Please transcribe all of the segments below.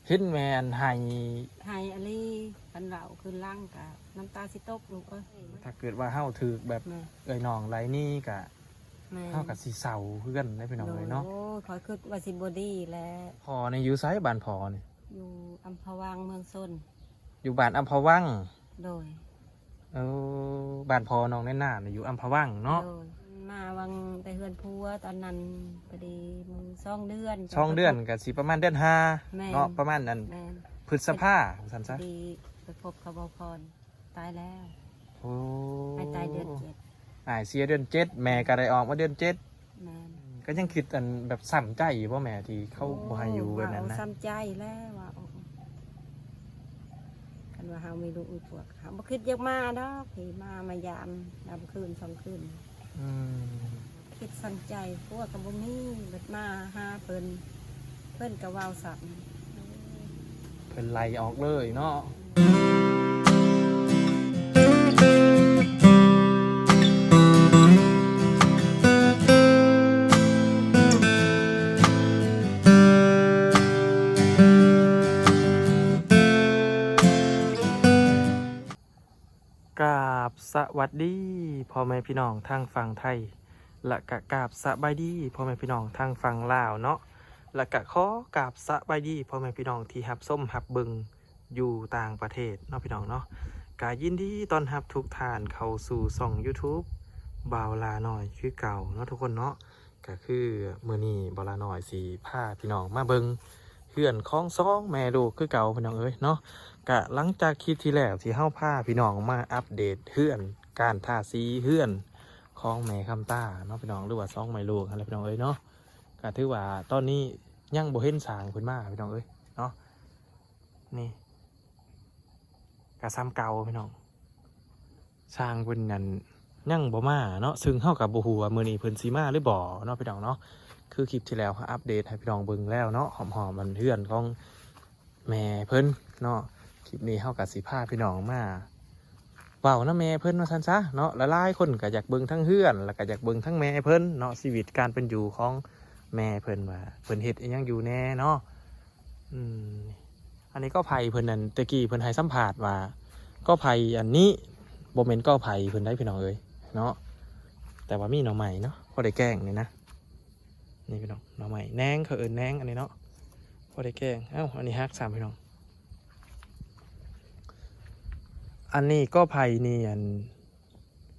ເຫັນແມ່ອັນໄຫ້ ໄຫ້ອີ່ຫຼີ ຄັນເວົ້າຄືນຫຼັງກະນ້ຳຕາຊິຕົກລູກເອີຍ. ຖ້າເກີດວ່າເຮົາຖືກແບບ ແມ່ນ ເອື້ອຍນ້ອງໄລ່ໜີກະ ແມ່ນ ເຮົາກະຊິເສົ້າຄືກັນເດ້ພີ່ນ້ອງເອີຍເນາະ. ໂດຍ ໂອ້ຍ ຂ້ອຍຄິດວ່າຊິບໍ່ດີແຫຼະ. ພໍ່ນີ້ຢູ່ໃສ? ບ້ານພໍ່ນີ້ ຢູ່ອຳພະວັງ ເມືອງຊົນ. ຢູ່ບ້ານອຳພະວັງ? ໂດຍ. ເອີ ບ້ານພໍ່ນ້ອງແນນນານີ້ຢູ່ອຳພະວັງເນາະ. ໂດຍ. ມາຫວ່າງແຕ່ເຮືອນຜົວຕອນນັ້ນ ພໍດີມື້ສອງເດືອນ ສອງເດືອນ ກໍຊິປະມານເດືອນຫ້າ ແມ່ນ ເນາະ ປະມານນັ້ນ ແມ່ນ ພຶດສະພາ ວ່າຊັ້ນຊະ. ພໍດີໄປພົບກັບບ່າວພອນ ຕາຍແລ້ວ. ໂອ້ ອ້າຍຕາຍເດືອນເຈັດ ອ້າຍເສຍເດືອນເຈັດ ແມ່ກໍໄດ້ອອກມາເດືອນເຈັດ. ແມ່ນ. ກໍຍັງຄິດອັນແບບຊ້ຳໃຈຢູ່ບໍ່ແມ່ ທີ່ເຂົາບໍ່ໃຫ້ຢູ່ແບບນັ້ນນະ? ໂອ້ ຊ້ຳໃຈແລ້ວວ່າ ໂອ້ ຄັນວ່າເຮົາມີລູກມີພວກ ເຮົາບໍ່ຄິດຢາກມາດອກ ທີ່ມາ ມາຢາມ ຢາມຄືນສອງຄືນ. ອືມ ຄິດຊ້ຳໃຈ ຜົວກໍບໍ່ມີ ບັດມາຫາເພິ່ນ ເພິ່ນກໍເວົ້າຊ້ຳ ເພິ່ນໄລ່ອອກເລີຍເນາະ. ກາບສະຫວັດດີພໍ່ແມ່ພີ່ນ້ອງທາງຝັ່ງໄທ ແລະກະກາບສະບາຍດີພໍ່ແມ່ພີ່ນ້ອງທາງຝັ່ງລາວເນາະ ແລະກະຂໍກາບສະບາຍດີພໍ່ແມ່ພີ່ນ້ອງທີ່ຮັບຊົມຮັບເບິ່ງຢູ່ຕ່າງປະເທດເນາະ ພີ່ນ້ອງເນາະ. ກະຍິນດີຕ້ອນຮັບທຸກທ່ານເຂົ້າສູ່ຊ່ອງ YouTube ບ່າວຫຼ້ານ້ອຍຄືເກົ່າເນາະ ທຸກຄົນເນາະ. ກະຄືມື້ນີ້ບ່າວຫຼ້ານ້ອຍຊິພາພີ່ນ້ອງມາເບິ່ງເຮືອນຂອງສອງແມ່ລູກຄືເກົ່າ ພີ່ນ້ອງເອີຍເນາະ. ກະຫຼັງຈາກຄລິບທີ່ແລ້ວທີ່ເຮົາພາພີ່ນ້ອງມາອັບເດດເຮືອນ ການທາສີເຮືອນຂອງແມ່ຄຳຕາເນາະ ພີ່ນ້ອງ ຫຼືວ່າສອງແມ່ລູກຫັ້ນແຫຼະ ພີ່ນ້ອງເອີຍເນາະ. ກະຖືວ່າຕອນນີ້ຍັງບໍ່ເຫັນຊ່າງເພິ່ນມາ ພີ່ນ້ອງເອີຍເນາະ. ນີ້ກະຊ້ຳເກົ່າ ພີ່ນ້ອງ. ຊ່າງເພິ່ນນັ້ນຍັງບໍ່ມາເນາະ ຊຶ່ງເຮົາກໍບໍ່ຮູ້ວ່າມື້ນີ້ເພິ່ນຊິມາຫຼືບໍ່ເນາະ ພີ່ນ້ອງເນາະ. ຄືຄລິບທີ່ແລ້ວເຮົາອັບເດດໃຫ້ພີ່ນ້ອງເບິ່ງແລ້ວເນາະ ຮອບໆ ອັນເຮືອນຂອງແມ່ເພິ່ນເນາະ. ຄລິບນີ້ເຮົາກໍຊິພາພີ່ນ້ອງມາເວົ້ານຳແມ່ເພິ່ນວ່າຊັ້ນຊະເນາະ. ຫຼາຍໆຄົນກໍຢາກເບິ່ງທັງເຮືອນ ແລ້ວກໍຢາກເບິ່ງທັງແມ່ເພິ່ນເນາະ ຊີວິດການເປັນຢູ່ຂອງແມ່ເພິ່ນ ວ່າເພິ່ນເຮັດອີ່ຫຍັງຢູ່ແດ່ເນາະ. ອືມ ອັນນີ້ກໍໄຜ່ເພິ່ນນັ້ນ ແຕ່ກີ້ເພິ່ນໃຫ້ສຳພາດວ່າ ກໍໄຜ່ອັນນີ້ບໍ່ແມ່ນກໍໄຜ່ເພິ່ນໄດ໋ ພີ່ນ້ອງເອີຍເນາະ. ແຕ່ວ່າມີໜໍ່ໄມ້ເນາະ ພໍໄດ້ແກງນີ້ນະ. ນີ້ພີ່ນ້ອງ ໜໍ່ໄມ້ແໜງ ເຂົາເອີ້ນແໜງອັນນີ້ເນາະ ພໍໄດ້ແກງ. ເອົ້າ ອັນນີ້ຫັກຊ້ຳ ພີ່ນ້ອງ. ອັນນີ້ກໍໄຜ່ນີ້ ອັນ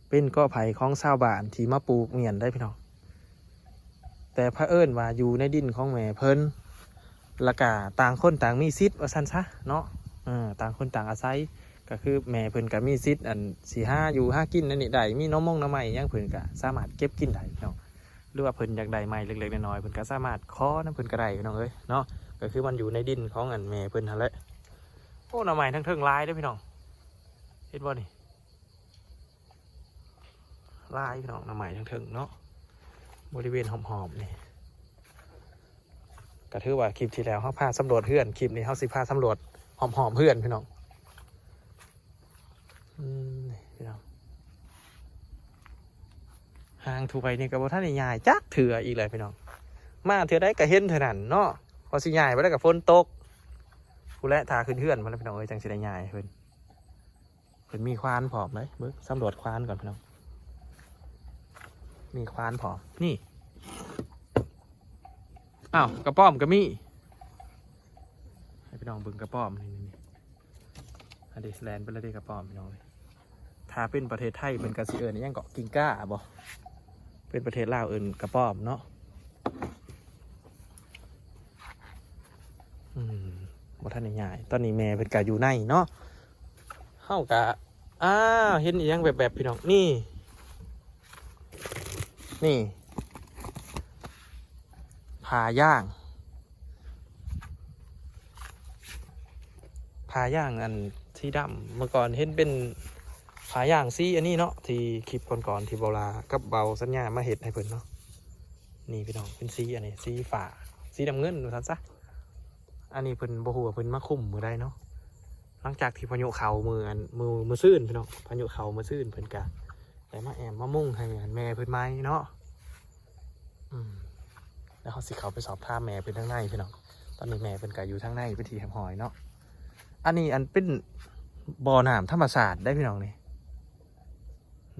ເປັນກໍໄຜ່ຂອງຊາວບ້ານທີ່ມາປູກໝ້ຽນໄດ໋ ພີ່ນ້ອງ. ແຕ່ພະເອີນວ່າຢູ່ໃນດິນຂອງແມ່ເພິ່ນ ແລ້ວກະຕ່າງຄົນຕ່າງມີສິດວ່າຊັ້ນຊະເນາະ. ເອີ ຕ່າງຄົນຕ່າງອາໄສ ກໍຄືແມ່ເພິ່ນກໍມີສິດ ອັນ ຊິຫາຢູ່ຫາກິນອັນນີ້ໄດ້ ມີໜໍ່ມົງໜໍ່ໄມ້ຫຍັງ ເພິ່ນກໍສາມາດເກັບກິນໄດ້ ພີ່ນ້ອງ. ຫຼືວ່າເພິ່ນຢາກໄດ້ໄມ້ເລັກໆນ້ອຍໆ ເພິ່ນກໍສາມາດຂໍນຳເພິ່ນກໍໄດ້ ພີ່ນ້ອງເອີຍເນາະ. ກໍຄືມັນຢູ່ໃນດິນຂອງອັນແມ່ເພິ່ນຫັ້ນແຫຼະ. ໂອ້ ໜໍ່ໄມ້ທັງເທິງຫຼາຍເດີ ພີ່ນ້ອງ ເຫັນບໍ່ນີ້? ຫຼາຍ ພີ່ນ້ອງ ໜໍ່ໄມ້ເທິງໆເນາະ ບໍລິເວນຮອບໆນີ້. ກໍຖືວ່າຄລິບທີ່ແລ້ວເຮົາພາສຳຫຼວດເຮືອນ ຄລິບນີ້ເຮົາຊິພາສຳຫຼວດຮອບໆເຮືອນ ພີ່ນ້ອງ. ອືມ ນີ້ພີ່ນ້ອງ ຮ່າງຖວາຍນີ້ກໍບໍ່ທັນໄດ້ຍ້າຍຈັກເທື່ອອີກແຫຼະ ພີ່ນ້ອງ. ມາເທື່ອໃດກໍເຫັນເທື່ອນັ້ນເນາະ ພໍຊິຍ້າຍໄປແລ້ວກໍຝົນຕົກ ພຸ້ນແຫຼະ ຖ້າຂຶ້ນເຮືອນພຸ້ນແຫຼະ ພີ່ນ້ອງເອີຍ ຈັ່ງຊິໄດ້ຍ້າຍເພິ່ນ. ເພິ່ນມີຄວານພ້ອມເດ້ ເບິ່ງ ສຳຫຼວດຄວານກ່ອນ ພີ່ນ້ອງ. ມີຄວານພ້ອມ ນີ້ ອ້າວ ກະປ້ອມກໍມີ ໃຫ້ພີ່ນ້ອງເບິ່ງກະປ້ອມ ນີ້ໆໆ ອັນນີ້ແລ່ນໄປແລ້ວເດ້ ກະປ້ອມ ພີ່ນ້ອງເອີຍ. ຖ້າເປັນປະເທດໄທເພິ່ນກໍຊິເອີ້ນຫຍັງເກາະ ກິ່ງກ້າບໍ? ເປັນປະເທດລາວເອີ້ນກະປ້ອມເນາະ. ອືມ ບໍ່ທັນໄດ້ຍ້າຍ ຕອນນີ້ແມ່ເພິ່ນກະຢູ່ໃນເນາະ. ເຮົາກະ ອ້າວ ເຫັນອີ່ຫຍັງແວບໆ ພີ່ນ້ອງ ນີ້ ນີ້ ຜ້າຢາງ ຜ້າຢາງອັນສີດຳ ເມື່ອກ່ອນເຫັນເປັນຜ້າຢາງສີອັນນີ້ເນາະ ທີ່ຄລິບກ່ອນໆ ທີ່ເບົາຫຼ້າກັບເບົາສັນຍາມາເຮັດໃຫ້ເພິ່ນເນາະ. ນີ້ພີ່ນ້ອງ ເປັນສີອັນນີ້ ສີຟ້າ ສີນ້ຳເງິນວ່າຊັ້ນຊະ. ອັນນີ້ເພິ່ນບໍ່ຮູ້ວ່າເພິ່ນມາຄຸມມື້ໃດເນາະ ຫຼັງຈາກທີ່ພາຍຸເຂົ້າມື້ອັນ ມື້ ມື້ຊືນ ພີ່ນ້ອງ ພາຍຸເຂົ້າມື້ຊືນ ເພິ່ນກະໄດ້ມາແອ້ມມາມຸງໃຫ້ອັນແມ່ເພິ່ນໃໝ່ເນາະ. ອືມ ແລ້ວເຮົາຊິເຂົ້າໄປສອບຖາມແມ່ເພິ່ນທາງໃນ ພີ່ນ້ອງ ຕອນນີ້ແມ່ເພິ່ນກໍຢູ່ທາງໃນເປັນທີ່ຮຽບຮ້ອຍເນາະ. ອັນນີ້ອັນເປັນບໍ່ນ້ຳທຳມະຊາດເດ້ພີ່ນ້ອງນີ້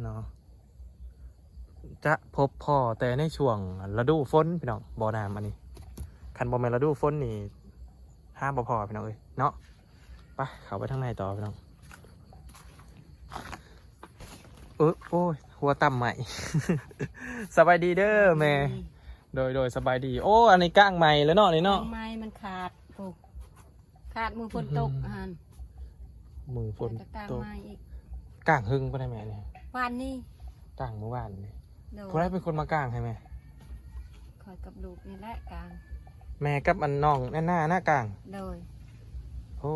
ເນາະ. ຈະພົບພໍ້ແຕ່ໃນຊ່ວງລະດູຝົນພີ່ນ້ອງ ບໍ່ນ້ຳອັນນີ້. ຄັນບໍ່ແມ່ນລະດູຝົນນີ້ຫາບໍ່ພໍພີ່ນ້ອງເອີຍເນາະ. ໄປ ເຂົ້າໄປທາງໃນຕໍ່ພີ່ນ້ອງ. ເອີ ໂອ້ຍ ຫົວຕຳໄໝ້. ສະບາຍດີເດີແມ່. ໂດຍ ໂດຍ ສະບາຍດີ. ໂອ້ ອັນນີ້ກ້າງໃໝ່ແລ້ວເນາະນີ້ເນາະ. ກ້າງໃໝ່ມັນຂາດ ໂອ້ ຂາດມື້ຝົນຕົກຫັ້ນ. ມື້ຝົນຕົກ ແລ້ວກໍກ້າງໃໝ່ອີກ. ກ້າງເຫິງປານໃດແມ່ນີ້? ວານນີ້ ກ້າງມື້ວານນີ້. ໂດຍ. ຜູ້ໃດເປັນຄົນມາກ້າງໃຫ້ແມ່? ຂ້ອຍກັບລູກນີ້ແຫຼະກ້າງ. ແມ່ກັບອັນນ້ອງແອນນານະກ້າງ? ໂດຍ. ໂອ້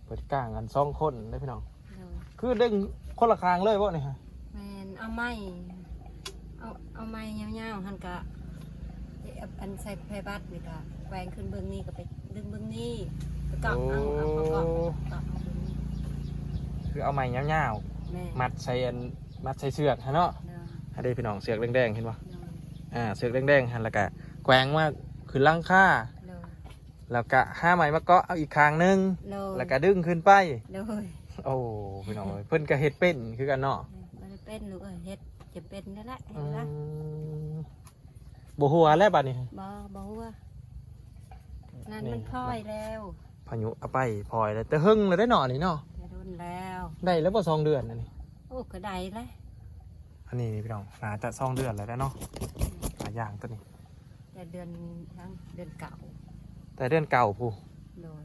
ເພິ່ນກ້າງກັນສອງຄົນເດ້ພີ່ນ້ອງ. ໂດຍ. ຄືດຶງຄົນລະຂ້າງເລີຍບໍ່ນີ້? ແມ່ນ ເອົາໄມ້ ເອົາ ເອົາໄມ້ຍາວໆຫັ້ນກະ ອັນໃສ່ແພບັດນີ້ກະແກວ່ງຂຶ້ນເບິ່ງນີ້ ກະໄປດຶງເບິ່ງນີ້ ໄປເກາະເອົາ ໂອ້ ເອົາມາເກາະ ເກາະເອົາເບິ່ງນີ້. ຄືເອົາໄມ້ຍາວໆ ແມ່ນ ມັດໃສ່ອັນ ມັດໃສ່ເຊືອກຫັ້ນເນາະ. ໂດຍ. ຫັ້ນເດ້ພີ່ນ້ອງ ເຊືອກແດງໆ ເຫັນບໍ່? ໂດຍ. ອ່າ ເຊືອກແດງໆຫັ້ນ ແລ້ວກະແກວ່ງມາຂຶ້ນຫຼັງຄາ. ໂດຍ. ແລ້ວກະຫາໄມ້ມາເກາະເອົາອີກຂ້າງໜຶ່ງ ໂດຍ ແລ້ວກະດຶງຂຶ້ນໄປ. ໂດຍ. ໂອ້ ພີ່ນ້ອງເອີຍ ເພິ່ນກະເຮັດເປັນຄືກັນເນາະ. ບໍ່ໄດ້ເປັນລູກເອີຍ ເຮັດຈະເປັນນັ້ນແຫຼະ. ອືມ ບໍ່ຮົ່ວແລ້ວບາດນີ້? ບໍ່ ບໍ່ຮົ່ວ. ນັ້ນມັນພອຍແລ້ວ ພາຍຸເອົາໄປພອຍແລ້ວ ແຕ່ເຫິງແລ້ວເດ້ເນາະອັນນີ້ເນາະ. ແຕ່ດົນແລ້ວ. ໄດ້ແລ້ວບໍ່ສອງເດືອນອັນນີ້? ໂອ້ ກໍໄດ້ແລ້ວ. ອັນນີ້ພີ່ນ້ອງ ໜ້າຈະສອງເດືອນແລ້ວເນາະ ອາ ຢ່າງຕົວນີ້. ແຕ່ເດືອນຫຍັງ ເດືອນເກົ້າ. ແຕ່ເດືອນເກົ້າພຸ້ນ. ໂດຍ.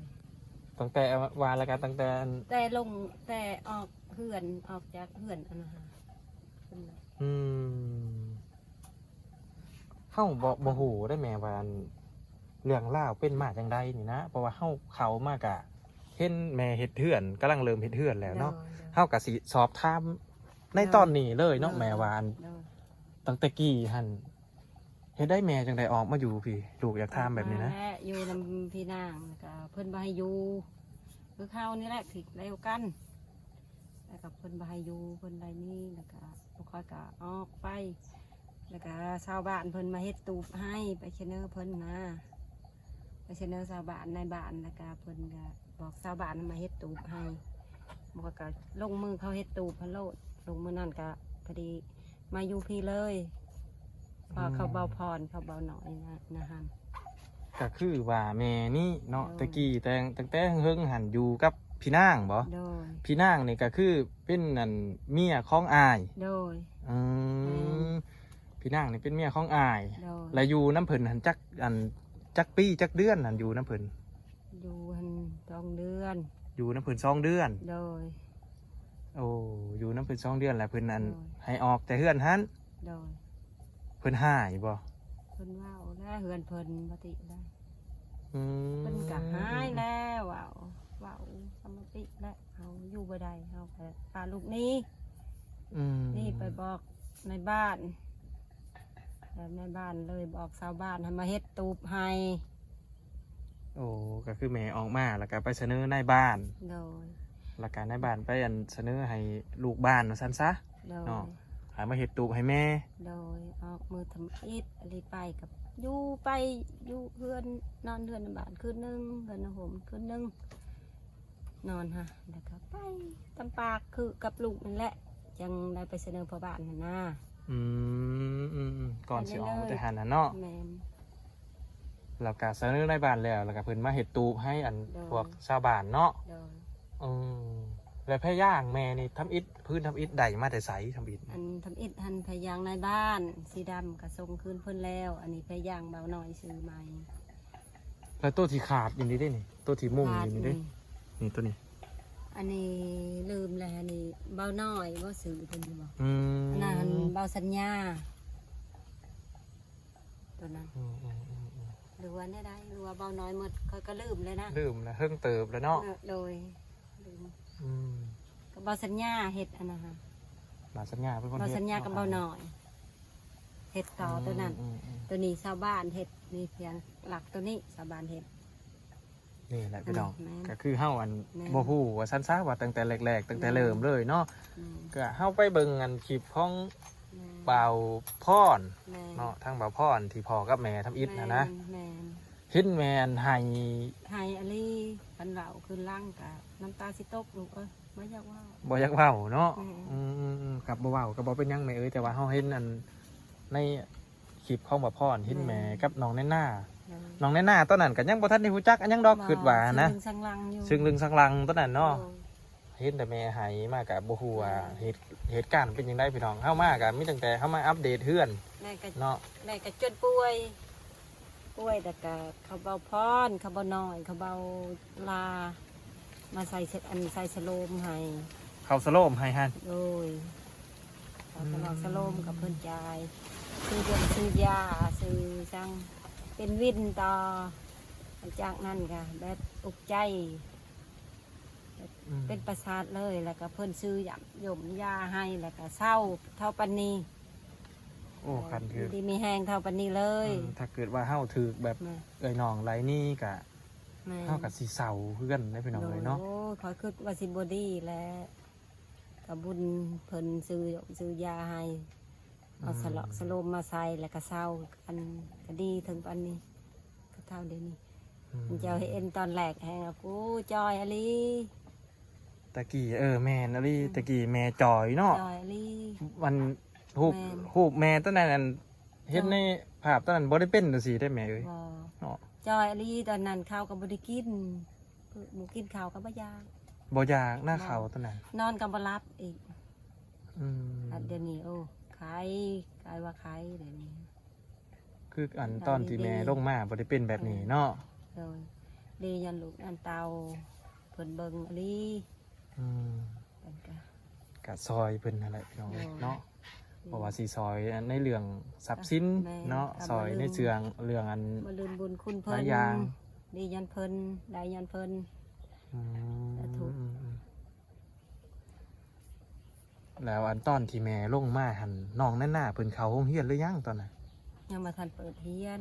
ຕັ້ງແຕ່ວ່າແລ້ວກໍຕັ້ງແຕ່ ແຕ່ລົງ ແຕ່ອອກເຮືອນ ອອກຈາກເຮືອນອັນນັ້ນຫາ. ອືມ ເຮົາບໍ່ ບໍ່ຮູ້ເດ້ແມ່ວ່າ ອັນ ເລື່ອງລາວເປັນມາຈັ່ງໃດນີ້ນະ ເພາະວ່າເຮົາເຂົ້າມາກະເຫັນແມ່ເຮັດເຮືອນ ກຳລັງເລີ່ມເຮັດເຮືອນແລ້ວເນາະ. ໂດຍ ໂດຍ. ເຮົາກະຊິສອບຖາມໃນຕອນນີ້ເລີຍເນາະ ໂດຍ ແມ່ວ່າ ອັນ ໂດຍ ຕັ້ງແຕ່ກີ້ຫັ້ນ ເຮັດໃດແມ່ຈັ່ງໄດ້ອອກມາຢູ່ພີ້? ລູກຢາກຖາມແບບນີ້ນະ. ອອກມາແລ້ວ ຢູ່ນຳພີ່ນາງ ແລ້ວກະເພິ່ນບໍ່ໃຫ້ຢູ່ ຄືເຮົານີ້ແຫຼະ ຖືກແລ້ວກັນ. ແລ້ວກໍເພິ່ນບໍ່ໃຫ້ຢູ່ ເພິ່ນໄລ່ໜີ ແລ້ວກໍພວກຂ້ອຍກໍອອກໄປ ແລ້ວກໍຊາວບ້ານເພິ່ນມາເຮັດຕູບໃຫ້ ໄປສະເໜີເພິ່ນນະ ໄປສະເໜີຊາວບ້ານ ນາຍບ້ານ ແລ້ວກໍເພິ່ນກໍບອກຊາວບ້ານມາເຮັດຕູບໃຫ້ ບອກກໍລົງມືເຂົາເຮັດຕູບຫັ້ນໂລດ. ລົງມື້ນັ້ນກໍພໍດີມາຢູ່ພີ້ເລີຍ ເພາະເຂົາເບົາພອນ ເຂົາເບົາໜ້ອຍນະ ນະຫັ້ນ. ກໍຄືວ່າແມ່ນີ້ເນາະ ໂດຍ ແຕ່ກີ້ແຕ່ ຕັ້ງແຕ່ເຫິງໆຫັ້ນຢູ່ກັບພີ່ນາງບໍ? ໂດຍ. ພີ່ນາງນີ້ກໍຄືເປັນອັນເມຍຂອງອ້າຍ? ໂດຍ. ອືມ ແມ່ນ ພີ່ນາງນີ້ເປັນເມຍຂອງອ້າຍ. ໂດຍ. ແລ້ວຢູ່ນຳເພິ່ນຫັ້ນຈັກ ອັນ ຈັກປີຈັກເດືອນຫັ້ນ ຢູ່ນຳເພິ່ນ? ຢູ່ຫັ້ນສອງເດືອນ. ຢູ່ນຳເພິ່ນສອງເດືອນ? ໂດຍ. ໂອ້ ຢູ່ນຳເພິ່ນສອງເດືອນ ແລ້ວເພິ່ນອັນ ໂດຍ ໃຫ້ອອກແຕ່ເຮືອນຫັ້ນ? ໂດຍ. ເພິ່ນຮ້າຍບໍ່? ເພິ່ນເວົ້າແລ້ວ ເຮືອນເພິ່ນບໍ່ຕິແລ້ວ. ອືມ ເພິ່ນກໍຮ້າຍແລ້ວ ເວົ້າ ເວົ້າສຳມະຕິແລ້ວ ເຮົາຢູ່ບໍ່ໄດ້ ເຮົາກໍພາລູກໜີ. ອືມ ໜີໄປບອກນາຍບ້ານ ແລ້ວນາຍບ້ານເລີຍບອກຊາວບ້ານໃຫ້ມາເຮັດຕູບໃຫ້. ໂອ້ ກໍຄືແມ່ອອກມາ ແລ້ວກໍໄປສະເໜີນາຍບ້ານ. ໂດຍ. ແລ້ວກໍນາຍບ້ານໄປ ອັນ ສະເໜີໃຫ້ລູກບ້ານວ່າຊັ້ນຊະ. ໂດຍ. ເນາະ ໃຫ້ມາເຮັດຕູບໃຫ້ແມ່. ໂດຍ. ອອກມື້ທຳອິດ ອັນນີ້ໄປກັບ ຢູ່ໄປ ຢູ່ເຮືອນ ນອນເຮືອນນາຍບ້ານຄືນໜຶ່ງ ເຮືອນນາໂຮມຄືນໜຶ່ງ ນອນຫັ້ນ ແລ້ວກໍໄປຕາມປາກຄືກັບລູກນັ້ນແຫຼະ ຈັ່ງໄດ້ໄປສະເໜີພໍ່ບ້ານຫັ້ນນາ. ອືມ ອືມ ອືມ ກ່ອນຊິອອກແຕ່ຫັ້ນນະເນາະ. ແມ່ນ. ແລ້ວກະສະເໜີນາຍບ້ານແລ້ວ ແລ້ວກະເພິ່ນມາເຮັດຕູບໃຫ້ອັນ ໂດຍ ພວກຊາວບ້ານເນາະ. ໂດຍ. ອືມ ແລ້ວພະຍາງແມ່ນີ້ທຳອິດ ພື້ນທຳອິດໄດ້ມາແຕ່ໃສ? ທຳອິດ ອັນທຳອິດຫັ້ນພະຍາງນາຍບ້ານ ສີດຳກະສົ່ງຄືນເພິ່ນແລ້ວ ອັນນີ້ພະຍາງເບົານ້ອຍຊື້ໃໝ່. ແລ້ວໂຕທີ່ຂາດຢູ່ນີ້ເດ້ນີ້ ໂຕທີ່ມຸງຢູ່ນີ້ເດ້ ຂາດນີ້ ນີ້ໂຕນີ້. ອັນນີ້ລືມແລ້ວ ອັນນີ້ເບົານ້ອຍບໍ່ ຊື່ເພິ່ນຢູ່ບໍ່? ອືມ ອັນນັ້ນເບົາສັນຍາ ໂຕນັ້ນ. ອືມ ອືມ ອືມ ອືມ ຫຼືວ່າແນວໃດ ຫຼືວ່າເບົານ້ອຍໝົດ ຂ້ອຍກໍລືມແລ້ວນະ ລືມແລ້ວ ເຫິງເຕີບແລ້ວເນາະ. ເອີ ໂດຍ ລືມ. ອືມ ກໍເບົາສັນຍາເຮັດອັນນັ້ນຫະ ເບົາສັນຍາເປັນຄົນເຮັດ ເບົາສັນຍາກັບເບົານ້ອຍ ເຮັດຕໍ່ ອືມ ໂຕນັ້ນ. ອືມ ອືມ ໂຕນີ້ຊາວບ້ານເຮັດ ນີ້ພຽງຫຼັກໂຕນີ້ຊາວບ້ານເຮັດ. ນີ້ແຫຼະພີ່ນ້ອງ ແມ່ນ ກໍຄືເຮົາອັນ ແມ່ນ ບໍ່ຮູ້ວ່າຊັ້ນຊະ ວ່າຕັ້ງແຕ່ແລກໆ ຕັ້ງແຕ່ ແມ່ນ ເລີ່ມເລີຍເນາະ. ແມ່ນ ກໍເຮົາໄປເບິ່ງອັນຄລິບຂອງ ແມ່ນ ບ່າວພອນ ແມ່ນ ເນາະ ທາງບ່າວພອນທີ່ພໍ່ກັບແມ່ທຳອິດຫັ້ນນະ ແມ່ນ ແມ່ນ ເຫັນແມ່ອັນໄຫ້ ໄຫ້ອີ່ຫຼີ ຄັນເວົ້າຄືນຫຼັງກະນ້ຳຕາຊິຕົກ ລູກເອີຍ ບໍ່ຢາກເວົ້າ ບໍ່ຢາກເວົ້າເນາະ ແມ່ນ ອືມໆ ກັບບໍ່ເວົ້າກໍບໍ່ເປັນຫຍັງແມ່ເອີຍ ແຕ່ວ່າເຮົາເຫັນອັນໃນ ຄລິບຂອງບ່າວພອນ ເຫັນແມ່ ແມ່ນ ກັບນ້ອງແນນາ ໂດຍ ນ້ອງແນນາຕອນນັ້ນກໍຍັງບໍ່ທັນໄດ້ຮູ້ຈັກຫຍັງດອກ ບໍ່ ຄິດວ່ານະ ຊຶ່ງລຶ້ງຊັງລັງຢູ່ ຊຶ່ງລຶ້ງຊັງລັງຕອນນັ້ນເນາະ ໂດຍ ເຫັນແຕ່ແມ່ໄຫ້ມາກໍບໍ່ຮູ້ວ່າ ແມ່ນ ເຫດ ເຫດການເປັນຈັ່ງໃດພີ່ນ້ອງ ເຮົາມາກໍມີຕັ້ງແຕ່ເຮົາມາອັບເດດເຮືອນ ແມ່ກໍ ເນາະ ແມ່ກໍຈົນປ່ວຍ ປ່ວຍ ແລ້ວກໍເຂົາເບົາພອນ ເຂົາເບົານ້ອຍ ເຂົາເບົາລາ ມາໃສ່ ອັນ ໃສ່ສະໂລມໃຫ້ ເຂົາສະໂລມໃຫ້ຫັ້ນ ໂດຍ ເຂົາສະໂລມ ອືມ ກັບເພິ່ນຈ່າຍ ຊື້ຢົງຊື້ຢາ ຊື້ສັງ ເປັນວິນຕໍ່ ຫຼັງຈາກນັ້ນກໍແບບອຸກໃຈ ອືມ ເປັນປະສາດເລີຍ ແລ້ວກໍເພິ່ນຊື້ຢາ ຢົງຢາໃຫ້ ແລ້ວກໍເຊົາເທົ່າປານນີ້ ໂອ້ ຄັນຖືກ ຢູ່ດີມີແຮງເທົ່າປານນີ້ເລີຍ ອືມ ຖ້າເກີດວ່າເຮົາຖືກແບບ ແມ່ນ ເອື້ອຍນ້ອງໄລ່ໜີກໍ ແມ່ນ ເຮົາກໍຊິເຊົາຄືກັນເດ້ພີ່ນ້ອງເອີຍເນາະ ໂດຍ ໂອ້ຍ ຂ້ອຍຄິດວ່າຊິບໍ່ດີແຫຼະ ກໍບຸນເພິ່ນຊື້ຢົງຊື້ຢາໃຫ້ ເອົາ ອືມ ສະຫຼອກສະໂລມມາໃສ່ ແລ້ວກໍເຊົາ ອັນ ກໍດີເຖິງປານນີ້ ກໍເທົ່າດຽວນີ້ ອືມ ເຈົ້າເຫັນຕອນແລກແຮງ ໂອ້ ຈ່ອຍອີ່ຫຼີ ຕະກີ້ ເອີ ແມ່ນອີ່ຫຼີ ອືມ ຕະກີ້ແມ່ຈ່ອຍເນາະ ຈ່ອຍອີ່ຫຼີ ອັນ ຮູບ ແມ່ນ ຮູບແມ່ຕອນນັ້ນ ອັນ ເຫັນໃນພາບຕອນນັ້ນບໍ່ໄດ້ເປັນຈັ່ງຊີ້ເດ້ແມ່ເອີຍ ບໍ່ ເນາະ ຈ່ອຍອີ່ຫຼີ ຕອນນັ້ນເຂົ້າກໍບໍ່ໄດ້ກິນ ບໍ່ກິນເຂົ້າກໍບໍ່ຢາກ ບໍ່ຢາກນະ ບໍ່ ເຂົ້າຕອນນັ້ນ ນອນກໍບໍ່ຫຼັບອີກ ອືມ ອັນດຽວນີ້ ໂອ້ ໄຄ ກາຍວ່າໄຄດຽວນີ້ ຄືອັນຕອນທີ່ແມ່ລົງມາບໍ່ໄດ້ເປັນແບບນີ້ເນາະ ໂດຍ ດີຍ້ອນລູກຍ້ອນເຕົ້າເພິ່ນເບິ່ງອີ່ຫຼີ ອືມ ເພິ່ນກະ ກະຊ່ອຍເພິ່ນຫັ້ນແຫຼະພີ່ນ້ອງເອີຍ ໂດຍ ເນາະ ໂດຍ ເພາະວ່າຊິຊ່ອຍໃນເລື່ອງຊັບສິນ ແມ່ນ ເນາະ ຊ່ອຍໃນເລື່ອງ ເລື່ອງອັນ ບໍ່ລືມບຸນຄຸນເພິ່ນ ຫຼາຍຢ່າງ ດີຍ້ອນເພິ່ນ ໄດ້ຍ້ອນເພິ່ນ ອືມ ສາທຸ ອືມໆ ແລ້ວອັນຕອນທີ່ແມ່ລົງມາຫັ້ນ ນ້ອງແນນາເພິ່ນເຂົ້າໂຮງຮຽນຫຼືຍັງຕອນນັ້ນ? ຍັງບໍ່ທັນເປີດຮຽນ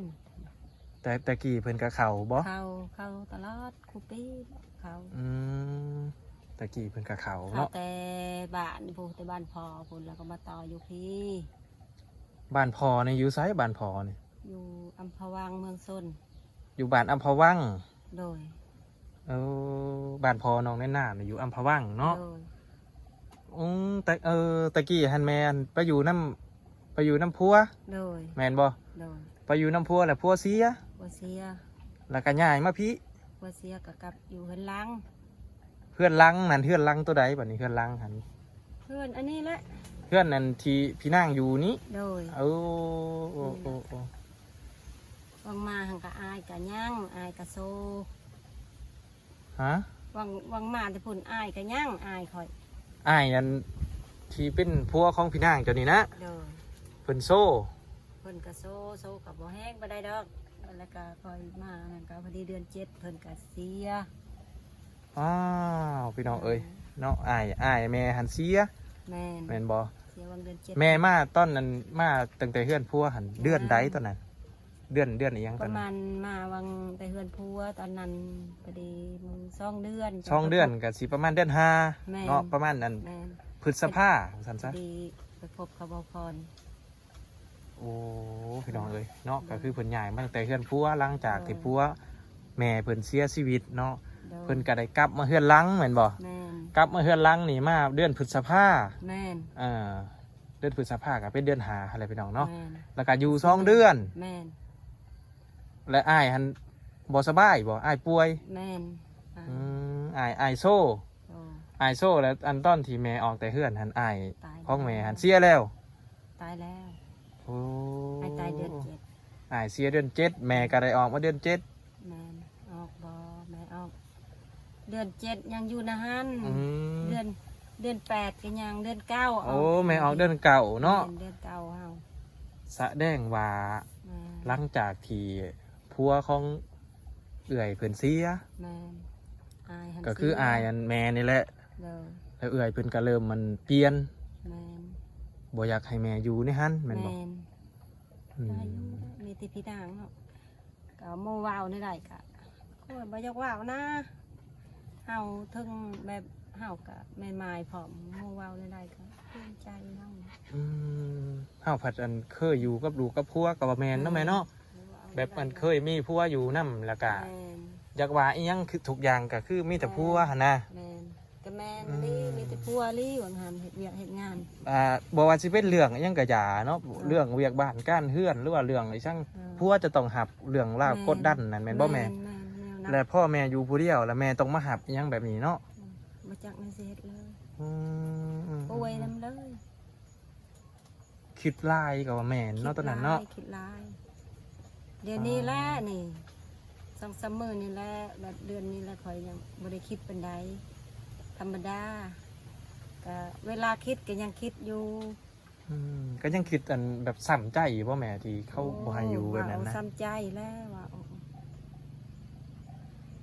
ແຕ່ ແຕ່ກີ້ເພິ່ນກໍເຂົ້າບໍ່? ເຂົ້າ ເຂົ້າຕະຫຼອດ ຄູ່ປີເຂົ້າ ອືມ ແຕ່ກີ້ເພິ່ນກໍເຂົ້າ ເຂົ້າເນາະ ແຕ່ບ້ານພຸ້ນ ແຕ່ບ້ານພໍ່ພຸ້ນ ແລ້ວກໍມາຕໍ່ຢູ່ພີ້ ບ້ານພໍ່ນີ້ຢູ່ໃສ? ບ້ານພໍ່ນີ້ ຢູ່ອຳພະວັງ ເມືອງຊົນ ຢູ່ບ້ານອຳພະວັງ ໂດຍ ເອີ ບ້ານພໍ່ນ້ອງແນນານີ້ຢູ່ອຳພະວັງເນາະ ໂດຍ ອືມ ແຕ່ ເອີ ແຕ່ກີ້ຫັ້ນແມ່ນໄປຢູ່ນຳ ໄປຢູ່ນຳຜົວ ໂດຍ ແມ່ນບໍ່? ໂດຍ ໄປຢູ່ນຳຜົວແລ້ວຜົວເສຍ ຜົວເສຍ ແລ້ວກໍຍ້າຍມາພີ້ ຜົວເສຍກໍກັບຢູ່ເຮືອນຫຼັງ ເຮືອນຫຼັງນັ້ນ ເຮືອນຫຼັງໂຕໃດບັດນີ້? ເຮືອນຫຼັງຫັ້ນ ເຮືອນອັນນີ້ແຫຼະ ເຮືອນອັນທີ່ພີ່ນາງຢູ່ນີ້ ໂດຍ ໂອ້ ໂອ້ ນີ້ແຫຼະ ໂອ້ ໂອ້ ຫວ່າງມາຫັ້ນກໍອ້າຍກໍຍັງ ອ້າຍກໍໂຊ ຮະ? ຫວ່າງ ຫວ່າງມາແຕ່ພຸ້ນ ອ້າຍກໍຍັງ ອ້າຍຂ້ອຍ ອ້າຍອັນທີ່ເປັນຜົວຂອງພີ່ນາງເຈົ້ານີ້ນະ ໂດຍ ເພິ່ນໂຊ ເພິ່ນກໍໂຊ ໂຊກໍບໍ່ແຮງປານໃດດອກ ແລ້ວກໍຂ້ອຍມານັ້ນກໍພໍດີເດືອນເຈັດ ເພິ່ນກໍເສຍ ອ້າວ ພີ່ນ້ອງເອີຍ ເອີ ເນາະ ອ້າຍ ອ້າຍແມ່ຫັ້ນເສຍ ແມ່ນ ແມ່ນບໍ່? ເສຍຫວ່າງເດືອນເຈັດ ແມ່ມາຕອນນັ້ນ ມາຕັ້ງແຕ່ເຮືອນຜົວຫັ້ນ ເດືອນໃດຕອນນັ້ນ? ເດືອນ ເດືອນອີ່ຫຍັງຕອນນັ້ນ? ປະມານມາຫວ່າງແຕ່ເຮືອນຜົວຕອນນັ້ນ ພໍດີສອງເດືອນ ສອງເດືອນກໍຊິປະມານເດືອນຫ້າ ແມ່ນ ເນາະ ປະມານນັ້ນ ແມ່ນ ພຶດສະພາ ຈັ່ງຊັ້ນຊະ ພໍດີໄປພົບກັບບ່າວພອນ ໂອ້ ພີ່ນ້ອງເອີຍເນາະ ໂດຍ ກໍຄືເພິ່ນຍ້າຍມາຕັ້ງແຕ່ເຮືອນຜົວ ຫຼັງຈາກ ໂດຍ ທີ່ຜົວແມ່ເພິ່ນເສຍຊີວິດເນາະ ໂດຍ ເພິ່ນກໍໄດ້ກັບມາເຮືອນຫຼັງແມ່ນບໍ່? ແມ່ນ ກັບມາເຮືອນຫຼັງນີ້ມາເດືອນພຶດສະພາ ແມ່ນ ເອີ ເດືອນພຶດສະພາກໍເປັນເດືອນຫ້າຫັ້ນແຫຼະພີ່ນ້ອງເນາະ ແມ່ນ ແລ້ວກໍຢູ່ສອງເດືອນ ແມ່ນ ແລະອ້າຍຫັ້ນບໍ່ສະບາຍບໍ່? ອ້າຍປ່ວຍ ແມ່ນ ອືມ ອ້າຍ ອ້າຍໂຊ ໂດຍ ອ້າຍໂຊ ແລ້ວອັນຕອນທີ່ແມ່ອອກແຕ່ເຮືອນຫັ້ນ ອ້າຍ ຕາຍ ຂອງແມ່ຫັ້ນເສຍແລ້ວ ຕາຍແລ້ວ ໂອ້ ອ້າຍຕາຍເດືອນເຈັດ ອ້າຍເສຍເດືອນເຈັດ ແມ່ກໍໄດ້ອອກມາເດືອນເຈັດ ແມ່ນ ອອກບໍ່ ແມ່ອອກເດືອນເຈັດ ຍັງຢູ່ນະຫັ້ນ ອືມ ເດືອນ ເດືອນແປດກໍຍັງ ເດືອນເກົ້າ ໂອ້ ອອກ ແມ່ອອກເດືອນເກົ້າເນາະ ແມ່ນ ເດືອນເກົ້າເຮົາ ສະແດງວ່າ ແມ່ນ ຫຼັງຈາກທີ່ຜົວຂອງເອື້ອຍເພິ່ນເສຍ ແມ່ນ ອ້າຍຫັ້ນ ກໍຄື ເສຍ ອ້າຍອັນແມ່ນີ້ແຫຼະ ໂດຍ ແລ້ວເອື້ອຍເພິ່ນກໍເລີ່ມມັນປ່ຽນ ແມ່ນ ບໍ່ຢາກໃຫ້ແມ່ຢູ່ໃນຫັ້ນແມ່ນບໍ່? ແມ່ນ ອືມ ກໍໃຫ້ຢູ່ແຫຼະ ມີແຕ່ພີ່ນາງເນາະ ກໍໝູ່ເວົ້າແນວໃດກໍ ໂອ້ຍ ບໍ່ຢາກເວົ້ານະ ເຮົາເຖິງແບບ ເຮົາກະແມ່ໝ້າຍພ້ອມ ໝູ່ເວົ້າແນວໃດກໍເປັນໃຈເຮົາ. ອືມ ເຮົາພັດອັນເຄີຍຢູ່ກັບລູກກັບຜົວກໍວ່າແມ່ນເນາະແມ່ເນາະ. ແມ່ນ ແບບອັນເຄີຍມີຜົວຢູ່ນຳ ແລ້ວກະ ແມ່ນ ຢາກວ່າອີ່ຫຍັງ ຄືທຸກຢ່າງກໍຄືມີແຕ່ຜົວຫັ້ນນະ. ແມ່ນ ກໍແມ່ນອີ່ຫຼີ ອືມ ມີແຕ່ຜົວອີ່ຫຼີ ຫວັງຫັນເຮັດວຽກເຮັດງານ. ອ່າ ບໍ່ວ່າຊິເປັນເລື່ອງອີ່ຫຍັງກໍຢ່າເນາະ ເອີ ເລື່ອງວຽກບ້ານການເຮືອນ ຫຼືວ່າເລື່ອງອີ່ຫຍັງ ເອີ ຜົວຈະຕ້ອງຮັບເລື່ອງລາວ ແມ່ນ ກົດດັນນັ້ນແມ່ນບໍ່ແມ່? ແມ່ນ ແມ່ນ ແນວນັ້ນ ແລະພໍ່ແມ່ຢູ່ຜູ້ດຽວ ແລ້ວແມ່ຕ້ອງມາຮັບອີ່ຫຍັງແບບນີ້ເນາະ. ອືມ ບໍ່ຈັກແນວຊິເຮັດເລີຍ. ອືມ ອືມ ອືມ ປ່ວຍນຳເລີຍ. ຄິດຫຼາຍກໍວ່າແມ່ນເນາະ ຕອນນັ້ນເນາະ. ຄິດຫຼາຍ ຄິດຫຼາຍ. ດຽວນີ້ແຫຼະ ອືມ ນີ້ ສອງສາມມື້ນີ້ແຫຼະ ແບບເດືອນນີ້ແຫຼະ ຂ້ອຍຍັງບໍ່ໄດ້ຄິດປານໃດ ທຳມະດາ. ກະເວລາຄິດກໍຍັງຄິດຢູ່. ອືມ ກໍຍັງຄິດອັນແບບຊ້ຳໃຈຢູ່ບໍ່ແມ່ ທີ່ເຂົາບໍ່ໃຫ້ຢູ່ແບບນັ້ນນະ? ໂອ້ ເວົ້າຊ້ຳໃຈແລ້ວວ່າ ໂອ້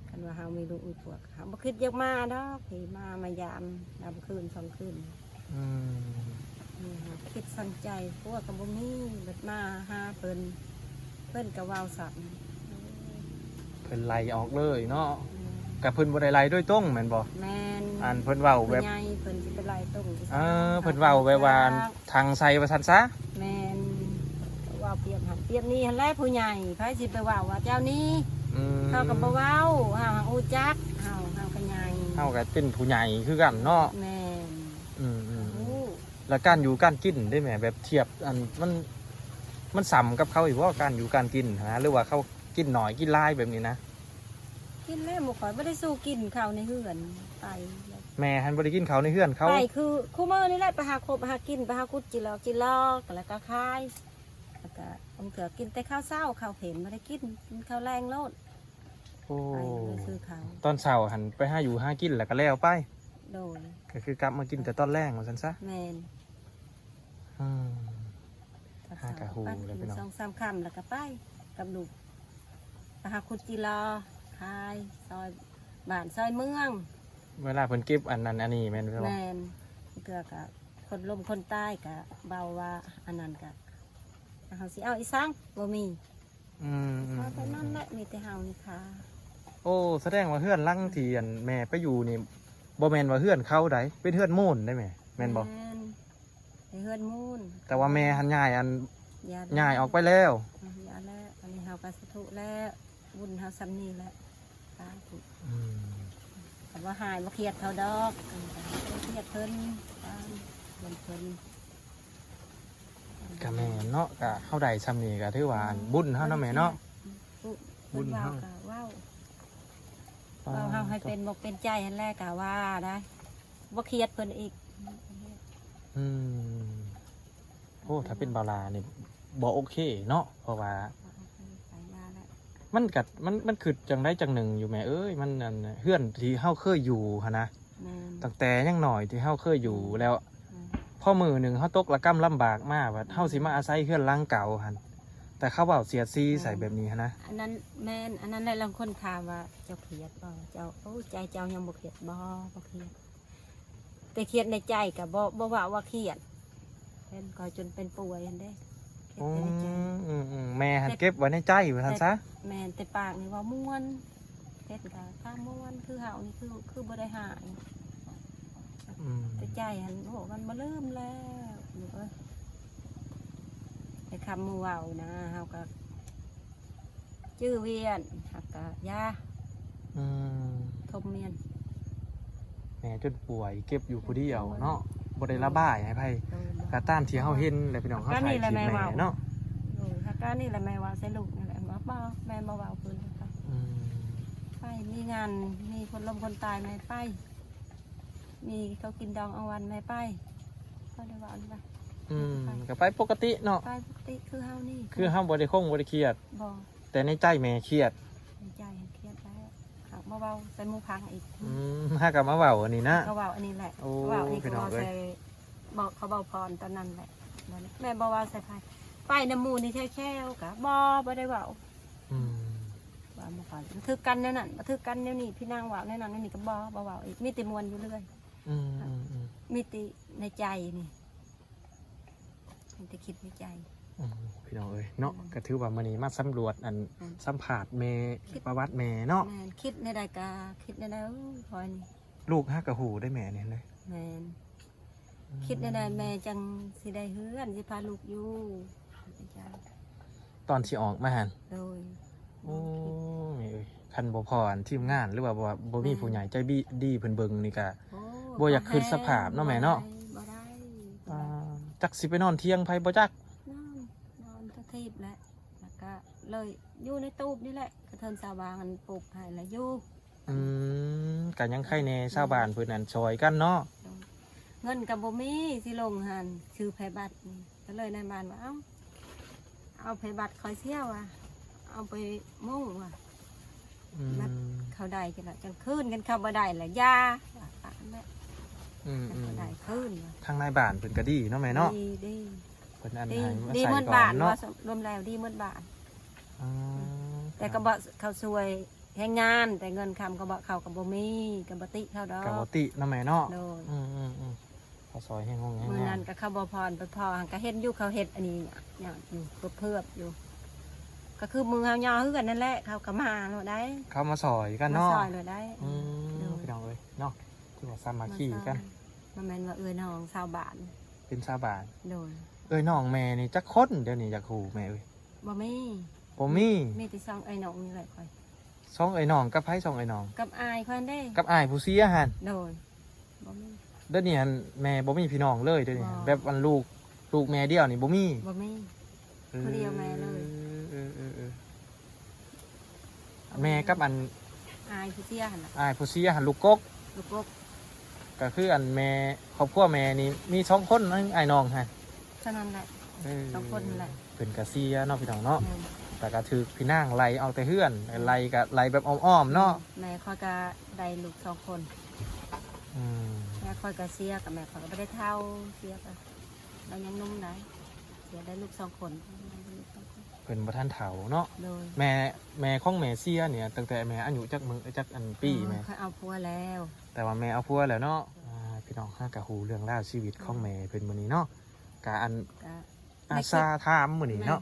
ຄັນວ່າເຮົາມີລູກມີພວກ ເຮົາບໍ່ຄິດຢາກມາດອກ ທີ່ມາ ມາຢາມ ຢາມຄືນສອງຄືນ. ອືມ ອືມ ຄິດຊ້ຳໃຈ ຜົວກໍບໍ່ມີ ບັດມາຫາເພິ່ນ ເພິ່ນກໍເວົ້າຊ້ຳ ເພິ່ນໄລ່ອອກເລີຍເນາະ. ແມ່ນ ກໍເພິ່ນບໍ່ໄດ້ໄລ່ໂດຍຕົງແມ່ນບໍ່? ແມ່ນ ອັນເພິ່ນເວົ້າແບບ ຜູ້ໃຫຍ່ເພິ່ນຊິໄປໄລ່ຕົງ ເອີ ເພິ່ນເວົ້າແບບວ່າ ທາງໃສ່ວ່າຊັ້ນຊະ. ແມ່ນ ເວົ້າປຽບຫັ້ນປຽບນີ້ຫັ້ນແຫຼະ ຜູ້ໃຫຍ່ ໃຜຊິໄປເວົ້າວ່າເຈົ້ານີ້. ອືມ ເຮົາກໍບໍ່ເວົ້າ ເຮົາຮູ້ຈັກ ເຮົາ ເຮົາກໍໃຫຍ່ ເຮົາກໍເປັນຜູ້ໃຫຍ່ຄືກັນເນາະ. ແມ່ນ ອືມ ອືມ ອືມ ແລ້ວການຢູ່ການກິນເດ້ແມ່ ແບບທຽບອັນ ມັນ ມັນສ່ຳກັບເຂົາຢູ່ບໍ່ ການຢູ່ການກິນຫັ້ນນະ ຫຼືວ່າເຂົາກິນໜ້ອຍກິນຫຼາຍແບບນີ້ນະ? ກິນແລ້ວ ໝູ່ຂ້ອຍບໍ່ໄດ້ສູ້ກິນເຂົ້າໃນເຮືອນ ໄປ ແມ່ຫັ້ນບໍ່ໄດ້ກິນເຂົ້າໃນເຮືອນເຂົາ ໄປຄືຄູ່ມື້ນີ້ແຫຼະ ໄປຫາຄົບຫາກິນ ໄປຫາຂຸດຈີ່ຫຼອກຈີ່ຫຼອກ ແລ້ວກໍຂາຍ ແລ້ວກໍບາງເທື່ອກິນແຕ່ເຂົ້າເຊົ້າ ເຂົ້າເພນບໍ່ໄດ້ກິນ ກິນເຂົ້າແລງໂລດ. ໂອ້ ໄປຊື້ເຂົ້າ ຕອນເຊົ້າຫັ້ນໄປຫາຢູ່ຫາກິນ ແລ້ວກໍແລ້ວໄປ. ໂດຍ ກໍຄືກັບມາກິນແຕ່ຕອນແລງວ່າຊັ້ນຊະ. ແມ່ນ ອືມ ຫາກະຮູ້ແລ້ວພີ່ນ້ອງ ສອງສາມຄ່ຳແລ້ວກໍໄປກັບລູກ ໄປຫາຂຸດຈີ່ຫຼໍ່ຂາຍ ຊອຍບ້ານຊອຍເມືອງ. ເວລາເພິ່ນເກັບອັນນັ້ນອັນນີ້ແມ່ນບໍ່? ແມ່ນ ເທື່ອກໍຄົນລົ້ມຄົນຕາຍກໍເວົ້າວ່າອັນນັ້ນກໍ ເຮົາຊິເອົາອີ່ສັງ ບໍ່ມີ. ອືມ ເອົາແຕ່ນັ້ນແຫຼະ ມີແຕ່ເຮົານີ້ຄ່າ. ໂອ້ ສະແດງວ່າເຮືອນຫຼັງທີ່ອັນແມ່ໄປຢູ່ນີ້ ບໍ່ແມ່ນວ່າເຮືອນເຂົາໃດ ເປັນເຮືອນມູນໄດແມ່ ແມ່ນບໍ່? ແມ່ນ ເປັນເຮືອນມູນ ແຕ່ວ່າແມ່ຫັ້ນຍ້າຍອັນ ຍ້າຍອອກໄປແລ້ວ. ອືມ ຍ້າຍແລ້ວ ອັນນີ້ເຮົາກໍສາທຸແລ້ວ ບຸນເຮົາສ່ຳນີ້ແຫຼະ ສາທຸ. ອືມ ກໍບໍ່ຮ້າຍບໍ່ຄຽດເຂົາດອກ ອັນນີ້ກໍບໍ່ຄຽດເພິ່ນ ເພິ່ນ ເພິ່ນ ກໍແມ່ນເນາະ ກໍເຮົາໄດ້ຊ່ຳນີ້ກໍຖືວ່າ ອືມ ບຸນເຮົາເນາະແມ່ເນາະ. ອືມ ບຸນເຮົາ ເວົ້າກໍເວົ້າ ເວົ້າເຮົາໃຫ້ເປັນອົກເປັນໃຈຫັ້ນແຫຼະ ກໍວ່າໄດ້ ບໍ່ຄຽດເພິ່ນອີກ. ອືມ ໂອ້ ຖ້າເປັນບ່າວຫຼ້ານີ້ບໍ່ໂອເຄເນາະ ເພາະວ່າ ບໍ່ໂອເຄ ໄປວ່າແລ້ວ ມັນກໍ ມັນ ມັນຄິດຈັ່ງໃດຈັ່ງໜຶ່ງຢູ່ແມ່ເອີຍ ມັນ ອັນ ເຮືອນທີ່ເຮົາເຄີຍຢູ່ຫັ້ນນະ ແມ່ນ ຕັ້ງແຕ່ຍັງນ້ອຍທີ່ເຮົາເຄີຍຢູ່ ແມ່ນ ແລ້ວ ແມ່ນ ພໍມື້ໜຶ່ງເຮົາຕົກລະກຳລຳບາກມາ ບັດເຮົາ ແມ່ນ ຊິມາອາໄສເຮືອນຫຼັງເກົ່າຫັ້ນ ແຕ່ເຂົາເວົ້າສຽດສີໃສ່ ແມ່ນ ແບບນີ້ຫັ້ນນະ. ອັນນັ້ນແມ່ນ ອັນນັ້ນແຫຼະ ລາງຄົນຖາມວ່າ ເຈົ້າຄຽດບໍ່? ເຈົ້າ ໂອ້ ໃຈເຈົ້າຍັງບໍ່ຄຽດ. ບໍ່ ບໍ່ຄຽດ ແຕ່ຄຽດໃນໃຈກໍບໍ່ ບໍ່ເວົ້າວ່າຄຽດ ເຫັນກໍຈົນເປັນປ່ວຍຫັ້ນເດ້ ຄຽດແຕ່ໃນໃຈ. ອືມ ອືມ ແມ່ຫັ້ນເກັບໄວ້ໃນໃຈວ່າຊັ້ນຊະ. ແມ່ນ ແຕ່ປາກນີ້ເວົ້າມ່ວນ ເຫັນກໍຕາມ່ວນ ຄືເຮົານີ້ຄື ຄືບໍ່ໄດ້ຮ້າຍ. ອືມ ແຕ່ໃຈຫັ້ນ ໂອ້ ມັນບໍ່ລືມແລ້ວລູກເອີຍ. ແຕ່ຄຳໝູ່ເວົ້ານະ ເຮົາກໍ ຈື່ວຽນ ຫາກກະຢາ ອືມ ທົມມຽນ ແມ່ຈົນປ່ວຍ ເກັບຢູ່ຜູ້ດຽວເນາະ ບໍ່ໄດ້ລະບາຍໃຫ້ໃຜ. ໂດຍ ກໍຕາມທີ່ເຮົາເຫັນແຫຼະພີ່ນ້ອງ ເຮົາຖ່າຍຄລິບແມ່ເນາະ. ໂດຍ ຫາກກະນີ້ແຫຼະແມ່ເວົ້າໃສ່ລູກນີ້ແຫຼະ ວ່າບໍ່ ແມ່ບໍ່ເວົ້າພື້ນໄປ. ອືມ ໄປມີງານ ມີຄົນລົ້ມຄົນຕາຍແມ່ໄປ ມີເຂົາກິນດອງອາງວັນແມ່ໄປ ເຂົາໄດ້ເວົ້ານີ້ວ່າ ອືມ ໄປ ກໍໄປປົກກະຕິເນາະ ໄປປົກກະຕິຄືເຮົານີ້ ຄືເຮົາບໍ່ໄດ້ຄົງບໍ່ໄດ້ຄຽດ. ບໍ່ ແຕ່ໃນໃຈແມ່ຄຽດ ໃນໃຈຄຽດແລ້ວ ຫາກມາເວົ້າໃສ່ໝູ່ຟັງອີກ. ອືມ ຫາກະມາເວົ້າອັນນີ້ນະ ກໍເວົ້າອັນນີ້ແຫຼະ. ໂອ້ ເວົ້າອັນນີ້ ພີ່ນ້ອງເອີຍ ບອກເຂົາເວົ້າພອນຕອນນັ້ນແຫຼະ ແມ່ບໍ່ເວົ້າໃສ່ໃຜ ໄປນຳໝູ່ນີ້ແທ້ໆ ກໍບໍ່ ບໍ່ໄດ້ເວົ້າ. ອືມ ວ່າໝູ່ເຂົາຖືກກັນແນວນັ້ນ ບໍ່ຖືກກັນແນວນີ້ ພີ່ນາງເວົ້າແນວນັ້ນແນວນີ້ ກໍບໍ່ ບໍ່ເວົ້າອີກ ມີແຕ່ມ່ວນຢູ່ເລື້ອຍ. ອືມ ອືມ ອືມ ມີແຕ່ໃນໃຈນີ້ ມີແຕ່ຄິດໃນໃຈ. ອືມ ພີ່ນ້ອງເອີຍເນາະ ອືມ ກໍຖືວ່າມື້ນີ້ມາສຳຫຼວດອັນ ອືມ ສຳພາດແມ່ ຄິດ ປະຫວັດແມ່ເນາະ. ແມ່ນ ຄິດແນວໃດກໍຄິດແນວໃດ ໂອ້ຍ ຂ້ອຍນີ້ ລູກຫາກະຮູ້ໄດ້ແມ່ນີ້ເດ້. ແມ່ນ. ຄິດແນວໃດແມ່ຈັ່ງຊິໄດ້ເຮືອນ ຊິພາລູກຢູ່. ຕອນຊິອອກມາຫັ້ນ. ໂດຍ. ໂອ້ ແມ່ເອີຍ ຄັນບໍ່ພໍອັນທີມງານ ຫຼືວ່າບໍ່ ບໍ່ມີ ແມ່ນ ຜູ້ໃຫຍ່ໃຈບີ ດີເພິ່ນເບິ່ງນີ້ກະ ໂອ້ ບໍ່ຢາກຄິດສະພາບເນາະແມ່ເນາະ. ບໍ່ໄດ້ ບໍ່ໄດ້. ອ່າ ຈັກຊິໄປນອນທຽງໃຜບໍ່ຈັກ. ນອນ ນອນຕະທີບແຫຼະ ແລ້ວກະເລີຍຢູ່ໃນຕູບນີ້ແຫຼະ ກະເທີນສາວບາງອັນປຸກໃຫ້ລະຢູ່. ອືມ ກະຍັງໄຄແດ່ ອືມ ຊາວບ້ານເພິ່ນອັນຊ່ອຍກັນເນາະ. ໂດຍ. ເງິນກະບໍ່ມີ ຊິລົງຫັ້ນ ຊື້ແຜ່ບັດ ກະເລີຍນາຍບ້ານວ່າ ເອົາ ເອົາແຜ່ບັດຂ້ອຍເສຍວ່າ ເອົາໄປມຸງວ່າ. ອືມ ແບບເຂົາໄດ້ຈັ່ງລະຈັ່ງຄືນ ຄັນເຂົາບໍ່ໄດ້ລະຢ່າວ່າ. ອືມໆ ຄັນເຂົາໄດ້ຄືນວ່າ. ທາງນາຍບ້ານເພິ່ນກະດີເນາະແມ່ເນາະ. ດີ ດີ. ເພິ່ນອັນ ດີ ໃຫ້ມາ ດີ ໃສ່ ໝົດ ກ່ອນ ບ້ານເນາະ. ວ່າລວມແລ້ວດີໝົດບ້ານ. ອືມ ແຕ່ກະບໍ່ ເຂົາຊ່ວຍແຮງງານ ແຕ່ເງິນຄຳກະບໍ່ ເຂົາກະບໍ່ມີ ກະບໍ່ຕິເຂົາດອກ ກະບໍ່ຕິເນາະແມ່ເນາະ. ໂດຍ. ອືມໆໆ ເຂົາຊ່ວຍແຮງງານ ມື້ນັ້ນກະເຂົາບໍ່ພອນໄປພໍ້ ກະເຫັນຢູ່ເຂົາເຮັດອັນນີ້ຍາກຢູ່ ເຜືອບໆຢູ່ ກະຄືມື້ເຮົາຍໍ້ເຮືອນນັ້ນແຫຼະ ເຂົາກະມາໂລດໄດ໋ ເຂົາມາຊ່ອຍກັນເນາະ ມາຊ່ອຍໂລດໄດ໋. ອືມ ໂດຍ ພີ່ນ້ອງເອີຍເນາະ ຖືວ່າສາມັກຄີກັນ ມາຊ່ອຍ ບໍ່ແມ່ນວ່າເອື້ອຍນ້ອງຊາວບ້ານ ເປັນຊາວບ້ານ. ໂດຍ. ເອື້ອຍນ້ອງແມ່ນີ້ຈັກຄົນ ດຽວນີ້ຢາກຮູ້ແມ່ເອີຍ. ບໍ່ມີ ບໍ່ມີ ມີແຕ່ສອງເອື້ອຍນ້ອງນີ້ແຫຼະຂ້ອຍ. ສອງເອື້ອຍນ້ອງ ກັບໃຜສອງເອື້ອຍນ້ອງ? ກັບອ້າຍຂ້ອຍຫັ້ນເດ້. ກັບອ້າຍຜູ້ເສຍຫັ້ນ. ໂດຍ. ບໍ່ມີ. ດຽວນີ້ຫັ້ນແມ່ບໍ່ມີພີ່ນ້ອງເລີຍ ດຽວນີ້ ບໍ່ ແບບອັນລູກ ລູກແມ່ດຽວນີ້ບໍ່ມີ. ບໍ່ມີ. ເອີ ຜູ້ດຽວແມ່ເລີຍ. ເອີ ເອີ ເອີ ເອີ. ແມ່ກັບອັນ ອ້າຍຜູ້ເສຍຫັ້ນນະ ອ້າຍຜູ້ເສຍຫັ້ນ ລູກກົກ ລູກກົກ. ກະຄືອັນແມ່ ຄອບຄົວແມ່ນີ້ມີສອງຄົນ ອ້າຍນ້ອງຫັ້ນ. ເທົ່ານັ້ນແຫຼະ. ເອີ ສອງຄົນຫັ້ນແຫຼະ. ເພິ່ນກະເສຍເນາະ ພີ່ນ້ອງເນາະ. ແມ່ນ. ແຕ່ກະຖືກພີ່ນາງໄລ່ອອກແຕ່ເຮືອນ ອືມ ໄລ່ກະໄລ່ແບບອ້ອມໆເນາະ. ແມ່ຂ້ອຍກະໄດ້ລູກສອງຄົນ. ອືມ ແມ່ຂ້ອຍກະເສຍ ກະແມ່ຂ້ອຍກະບໍ່ໄດ້ເຖົ້າ ເສຍກະ ລາວຍັງໜຸ່ມໄດ໋ ເສຍໄດ້ລູກສອງຄົນ ເພິ່ນບໍ່ທັນເຖົ້າເນາະ. ໂດຍ. ແມ່ ແມ່ຂອງແມ່ເສຍນີ້ ຕັ້ງແຕ່ແມ່ອາຍຸຈັກມື້ ຈັກອັນປີແມ່? ຂ້ອຍເອົາຜົວແລ້ວ. ແຕ່ວ່າແມ່ເອົາຜົວແລ້ວເນາະ. ໂດຍ. ອ່າ ພີ່ນ້ອງ ເຮົາກະຮູ້ເລື່ອງລາວຊີວິດຂອງແມ່ເພິ່ນມື້ນີ້ເນາະ. ກະອັນ ກະ ອາສາຖາມມື້ນີ້ເນາະ.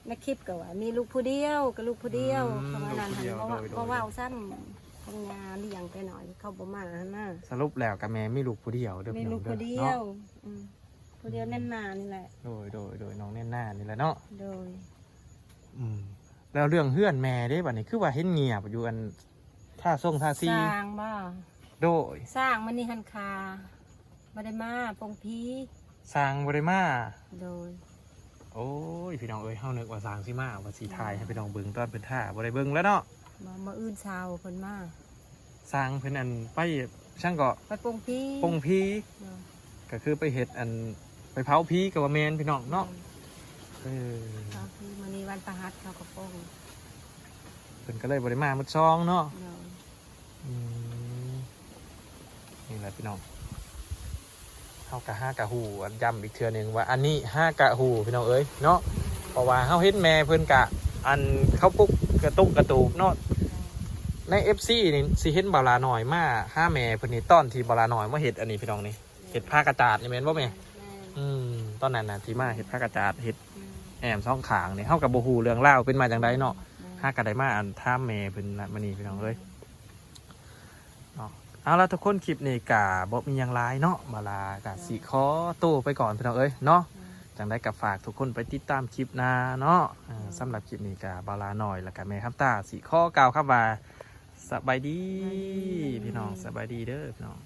ແມ່ນ. ໃນຄລິບກະວ່າມີລູກຜູ້ດຽວ ກະລູກຜູ້ດຽວ. ອືມ ເພາະວ່ານັ້ນຫັ້ນ ລູກຜູ້ດຽວ ບໍ່ ໂດຍ ບໍ່ເວົ້າຊ້ຳ ທາງຍ່າລ້ຽງແຕ່ນ້ອຍ ເຂົາບໍ່ມາຫັ້ນນະ. ສະຫຼຸບແລ້ວກະແມ່ມີລູກຜູ້ດຽວເດີ ມີລູກຜູ້ດຽວ. ອືມ ຜູ້ດຽວ ອືມ ແໜ້ນໜານີ້ແຫຼະ. ໂດຍ ໂດຍ ໂດຍ ນ້ອງແໜ້ນໜານີ້ແຫຼະເນາະ. ໂດຍ. ອືມ ແລ້ວເລື່ອງເຮືອນແມ່ເດ້ ບາດນີ້ຄືວ່າເຫັນງຽບຢູ່ ອັນ ທາຊົງທາສີ ຊ່າງບໍ່? ໂດຍ. ຊ່າງມື້ນີ້ຫັ້ນຄ່າ ບໍ່ໄດ້ມາ ປົງຜີ ຊ່າງບໍ່ໄດ້ມາ. ໂດຍ. ໂອ້ຍ ພີ່ນ້ອງເອີຍ ເຮົານຶກວ່າຊ່າງຊິມາ ວ່າຊິຖ່າຍໃຫ້ ອືມ ພີ່ນ້ອງເບິ່ງຕອນເພິ່ນທາ ບໍ່ໄດ້ເບິ່ງແລ້ວເນາະ. ບໍ່ ມື້ອື່ນເຊົ້າເພິ່ນມາ. ຊ່າງເພິ່ນອັນໄປຊັ້ນເກາະ ໄປປົງຜີ ປົງຜີ. ໂດຍ. ກະຄືໄປເຮັດອັນ ໄປເຜົາຜີກະວ່າແມ່ນ ພີ່ນ້ອງເນາະ. ໂດຍ. ເອີ ເຜົາຜີ ມື້ນີ້ວັນພະຫັດເຂົາກະປົງ ເພິ່ນກະເລີຍບໍ່ໄດ້ມາໝົດຊ່ອງເນາະ. ໂດຍ. ອືມ ນີ້ແຫຼະພີ່ນ້ອງ ເຮົາກະຫາກະຮູ້ ອັນ ຢ້ຳອີກເທື່ອໜຶ່ງວ່າ ອັນນີ້ຫາກະຮູ້ພີ່ນ້ອງເອີຍເນາະ. ເພາະວ່າເຮົາເຫັນແມ່ເພິ່ນກະ ອັນ ເຂົາປຸກກະຕຸກກະຕູບເນາະ. ໃນເອັຟຊີນີ້ຊິເຫັນບ່າວຫຼ້ານ້ອຍມາຫາແມ່ເພິ່ນນີ້ ຕອນທີ່ບ່າວຫຼ້ານ້ອຍມາເຮັດອັນນີ້ພີ່ນ້ອງນີ້ ເຮັດຜາກະຈາດນີ້ແມ່ນບໍ່ແມ່? ແມ່ນ. ອືມ ຕອນນັ້ນນະທີ່ມາເຮັດຜາກະຈາດ ເຮັດ ອືມ ແອ້ມສອງຂ້າງນີ້ ເຮົາກະບໍ່ຮູ້ເລື່ອງລາວເປັນມາຈັ່ງໃດເນາະ. ແມ່ນ. ຫາກະໄດ້ມາ ອັນ ຖາມແມ່ເພິ່ນລະມື້ນີ້ພີ່ນ້ອງເອີຍ. ອືມ. ເນາະ ເອົາລະທຸກຄົນ ຄລິບນີ້ກະບໍ່ມີຫຍັງຫຼາຍເນາະ ບ່າວຫຼ້າກະ ເຈົ້າ ຊິຂໍໂຕໄປກ່ອນພີ່ນ້ອງເອີຍເນາະ. ເຈົ້າ. ຈັ່ງໃດກະຝາກທຸກຄົນໄປຕິດຕາມຄລິບໜ້າເນາະ. ເຈົ້າ. ສຳລັບຄລິບນີ້ກະບ່າວຫຼ້ານ້ອຍ ແລະກະແມ່ຄຳຕາ ຊິຂໍກ່າວຄຳວ່າ ສະບາຍດີ ສະບາຍດີ ພີ່ນ້ອງ ສະບາຍດີເດີພີ່ນ້ອງ.